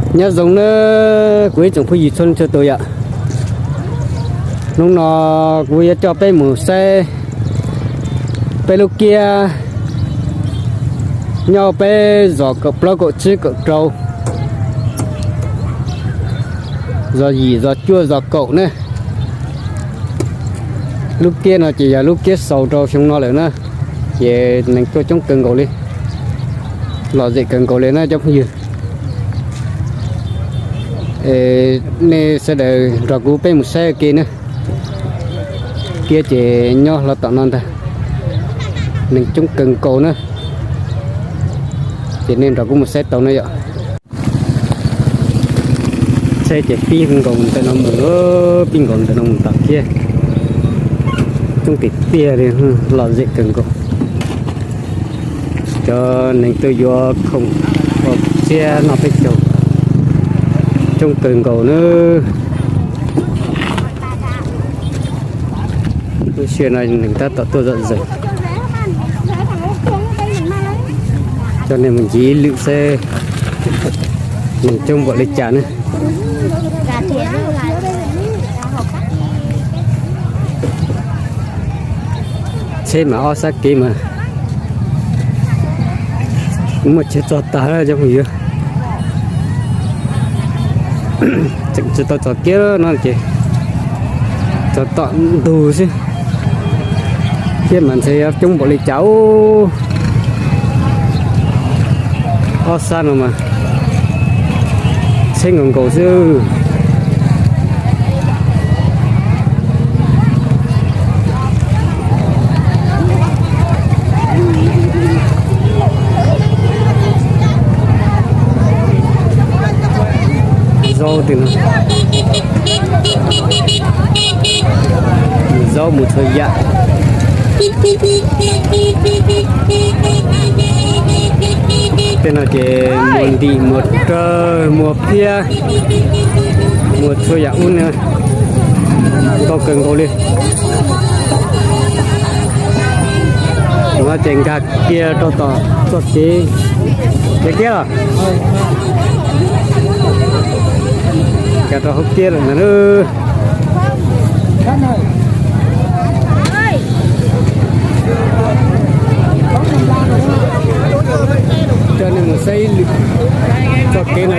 Nyob zoo nawb kuv ib tsoom phooj ywg txhua leej txhua tus yom. Hnub no kuv yuav coj peb mus saib peb lub kiab nyob peb zos kaum plaub kaum tsib kaum rau, zos yim zos cuaj zos kaum na. Lub kiab no ces yog lub kiab xaus rau xyoo no lawm na, ces neeg tuaj coob kawg nkaus li, lom zem kawg nkaus li na cov phooj ywg. Nej sawv daws nrog kuv peb mus saib ua ke na. Kiab ces nyob hlo tom no ntag, neeg coob kawg nkaus na, ces nej nrog kuv mus saib tau na yom. Tsheb ces pib nkaus ntawm no mus, pib nkaus ntawm no mus tom kiab, coob tiag tiag li, lom zem kawg nkaus. Cov neeg tuaj yuav khoom, ua txiab noj peb caug coob kawg nkaus na. Lub sij hawm no neeg tab tom tuaj zom zaws. Coj nej mus ncig ib lwm seb neeg coob npaum li cas ne. Tsheb mas ob sab kev mas muaj tsheb txog tag cov phooj ywg. Tseem tsis tau txog kiab no ces txog tom ntug xwb. Kiab mas ntshe coob npaum li cas ub. Ob sab no mas tsheb nkaus nkaus xwb. Zaub tej no, zaub mus txhua yam. Tej no ces muas ntim, muas rawg, muas phiab, muas txhua yam ub na, ntau kawg nkaus li. Ua ces nkag kiag rau tom txoj kev, kev kiab los, nkag rau hauv kiab lawm ntag. Coj nej mus saib ib lwm txoj kev no